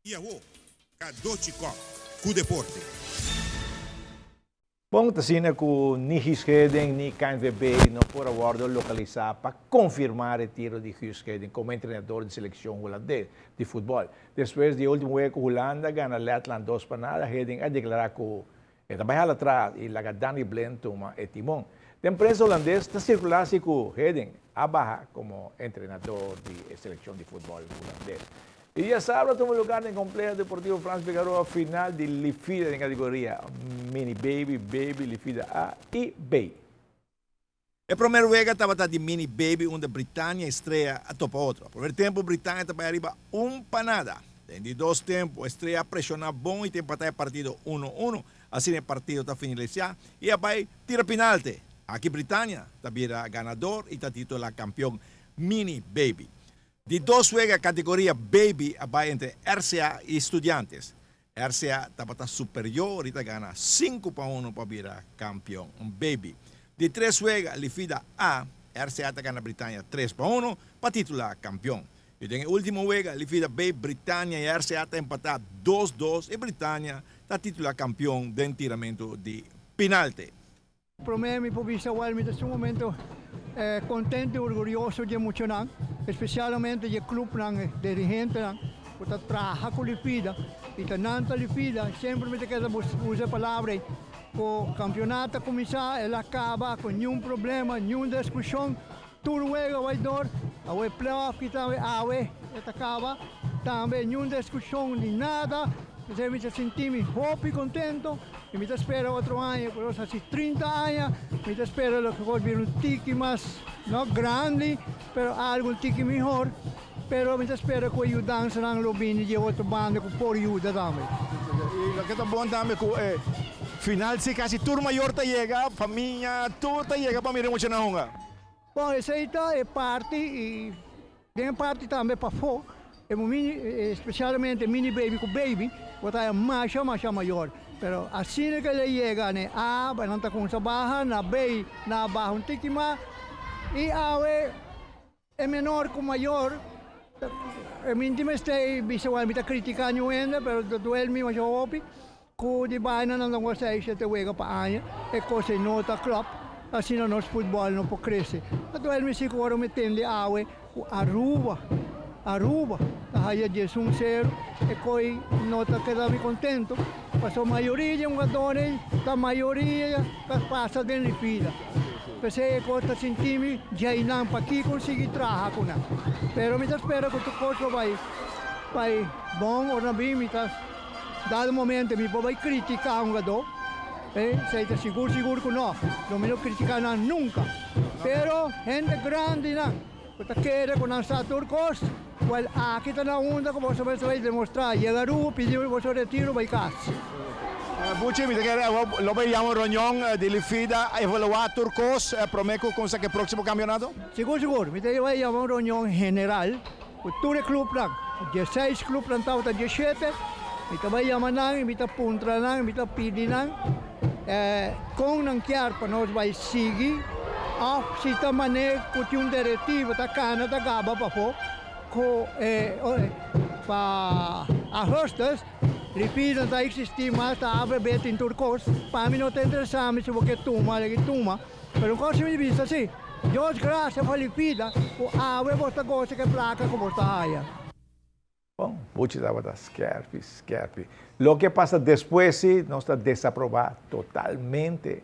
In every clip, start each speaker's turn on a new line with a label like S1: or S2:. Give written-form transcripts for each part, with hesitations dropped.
S1: I awo, Cadochi Kock ku deporte.
S2: Bon, ta asina ku ni Guus Hiddink ni KNVB no por a wòrdu lokalisá pa konfirmá retiro di Guus Hiddink komo entrenador di selekshon hulandes di futbòl. Despues di e último wega ku Hulanda gana Letland 2-0, Hiddink a deklará ku e ta bai hala tras i laga Danny Blind tuma e timon. Den prensa hulandes ta sirkulá si ku Hiddink a baha komo entrenador di e selekshon di futbòl hulandes. I diasabra a tuma lugar den Compleho Deportivo Frans Figaroa final di Lifida den categoria Mini Baby, Baby, Lifida A y B.
S3: E promer wega tabata di Mini Baby unda Britannia y Estrella a topa otro. Promer tempo Britannia ta bai ariba 1-0. Den di dos tempo Estrella a presiona bon y ta empata e partido 1-1. Asina e partido ta finalisa y a bai tira pinalte. Aki Britannia ta bira ganador y ta titula campeon Mini Baby. Di dos wega categoria Baby a bai entre RCA y Estudiantes. RCA tabata superior y ta gana 5-1 pa bira campeon Baby. Di tres wega Lifida A, RCA ta gana Britannia 3-1 pa titula campeon. Y den e ultimo wega Lifida B, Britannia y RCA ta empata 2-2 y Britannia ta titula campeon den tiramento di pinalte.
S4: Prome mi por bisa wel mi ta sumamente contento y orguyoso di e muchanan, especialmente di e clubnan, dirigentenan cu ta traha cu Lifida y ta nan ta Lifida. Semper mi ta keda usa e palabra ey, cu campeonato a cuminsa, el a caba cu niun problema, niun discusion, tur wega bay door, awe playoff ki tambe awe e ta caba, tambe niun discusion ni nada. P'esei mi ta sinti mi hopi contento y mi ta spera otro aña cu nos haci 30 aña, mi ta spera lo por bira un tiki mas, no grandi, pero algo un tiki mihor, pero mi ta spera cu e yudansanan lo bini di e otro banda cu por yuda tambe.
S3: Y loke ta bon tambe cu e final si casi tur mayor ta yega, famia, tur ta yega pa mira e muchanan hunga.
S4: Bon, esey ta e parti y den e parti tambe pafó, e mini, especialmente mini baby cu baby, bo ta haya masha masha mayor. Pero asina cu el a yega na e A, nan ta cuminsa baha, na B nan a baha un tiki mas, y awe e menor cu mayor, e minti mester bisa wèl mi ta critica niun hende, pero ta duel mi masha hopi. Ku di baina nan ta gosta ei shete wega pa aña, e kos ei no ta klòp, asina nos futbòl no por krese. Ta duel mi si ku ora mi tende awe ku Aruba, Aruba ta haya 11-0, e koi no ta keda mi kontentu, pasobra mayoria di e hungadónan ei ta mayoria ta pasa den Lifida. P'esei e kos ta sinti mi djeinan pakiko sigui traha ku nan. Pero mi ta spera ku tur kos lo bai bai bon ora nan bin mi ta. Dado momento mi por bai critica un hungadó, esei ta sigur sigur cu no, lo mi no critica nan nunca. Pero hende grandinan cu ta kere cu nan sa tur cos, wel aki ta na unda cu boso mester bai demostra, yega Aruba pidi boso retiro bai cas.
S3: Buchi, mi ta kere awor lo bai yama un reunion di Lifida evalua tur cos prome cu cuminsa cu e proximo campeonato?
S4: Sigur sigur, mi ta bai yama un reunion general Ku tur e klupnan, 16 klupnan tabata 17, mi ta bai yama nan i mi ta puntra nan, mi ta pidi nan kon nan kier pa nos bai sigui òf si ta manera ku tin un direktiva ta kana ta gaba pafó ku pa augustus Ripida no ta eksistí mas, ta AVB tin tur kos, pa mi no ta interesá mi si bo ke tuma legi tuma. Pero un cosa mi bisa si, Dios gracia pa Lipida cu awe bo ta goza cu e placa cu bo ta haya.
S2: Bon, Buchi tabata skerpi, skerpi. Loke a pasa despues si, nos ta desaproba totalmente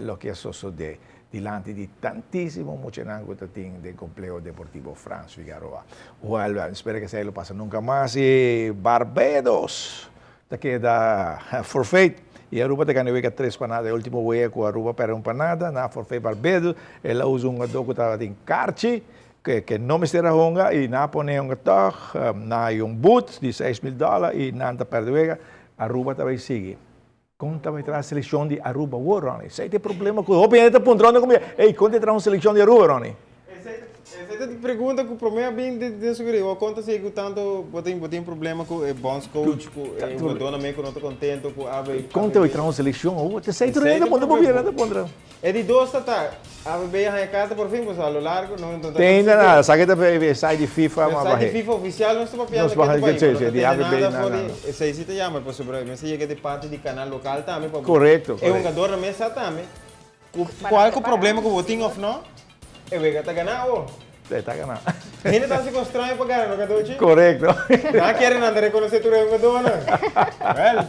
S2: loke a sosode dilanti di tantisimo muchanan cu ta tin den Compleho Deportivo Frans Figaroa. Well, mi spera cu esey lo pasa nunca mas y Barbados ta keda forfeit y Aruba ta gana e wega 3-0. E ultimo wega cu Aruba perde 1-0, na forfeit Barbados, el a usa un hungador cu tabatin karchi, ke no mester a hunga y nan a pone hunga tog, nan a hay un boet di 6000 dollar y nan ta perde wega. Aruba ta bay sigui. Con ta bay traha seleccion di Aruba awor, Ronnie? Esey ta e problema cu hopi hende ta puntra unda cu mi, ey, con ta traha un seleccion di Aruba, Ronnie?
S5: Esei ta pregunta ku promé a bin den su kere. Kon ta sigui ku tantu bo tin problema ku e bondscoach, ku e jugadornan ku no ta kontentu ku AB?
S2: Kon ta traha un selekshon? Oh, te sei tur ainda pondra bo bier, ainda pondra.
S5: E di dos ta ABB a haña karta por fin, pues a lo largo no no ta.
S2: Tem ainda nada, sa ke ta sai di FIFA, ma
S5: Sai di FIFA ofisial nos ta papiando.
S2: Nos baha, sí, di ABB nada.
S5: Esei si ta yama, pasobra mester yega di parti di kanal lokal tambe pa
S2: Korekto.
S5: E hungadornan mes sa tambe ku kual ku problema ku bo tin òf no, e wega ta gana awo.
S2: E ta gana.
S5: Hende ta hasi kos straño pa gana, no Kadochi?
S2: Korekto.
S5: Nan kere nan ta rekonosé tur e hungadornan. Well.